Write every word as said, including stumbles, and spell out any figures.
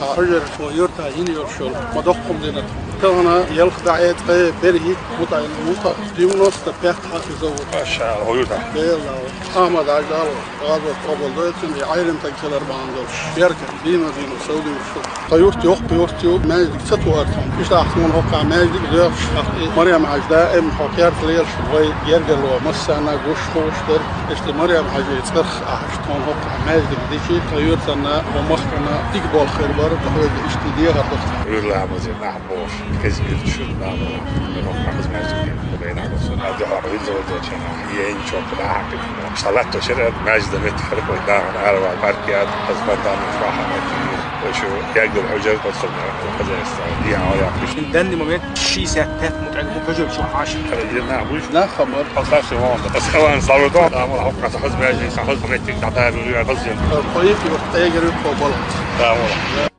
Хьажар, хьо юрта йина йолуш йолу ма доккхум дина. Тахана ялх дӀа э, ткъе берхӀитта мутаӀин мута девяносто пять хьафизов. Машалла, хьо юрта. Белла. Ахьмад Хьажа Дала гӀазот къобал дойла цуьнан, и Ӏелам стаг хилар бахьана долуш. Беркат, дийна-дийна сов дуьйцуш ду. Тхан юрт йоккха юрт ю, маьждиг ца тухара тхуна. Иштта ахь тхуна хӀокху мел маьждиг доьхуш, ахь и Марем-Хьаьжа даим хьо керта лелаш вай гергарло массарна гуш хууш дара. Иштта Марем-Хьаьжин цӀарах ахь тхуна хӀокху маьждиг дичи, тхан юьртана, хӀокху махкана дика болх хир бара, тхан вайга иштта дехар ду. Уьйр ламазе нах бохуш, кхеза гирчу шуьга нах бохуш, хӀокху маьждиг дехар ду. Вай нах бохуш, а дуьхьа хӀинца вай дочу нах, ен чопа нах хьакхийтина. Салат тошира, маьжда меттахь хӀара вай дахана аравала паркет, хаза фонтан, бахьана тир. Вай шу яггал хьожар, подсобное хозяйство, диян ваяккхуш. В данный момент шестьдесят пять мутаӀин хьожар чу хьаша. Хьала дина нах буш? Нах хабар. Алсаси вон. Ас аван салуто. Амал хьокъа хаза бежи, хаза меттиг дӀабаьлла, хаза. Тхоьга юрт эгер ю кхо бала. Да, вала.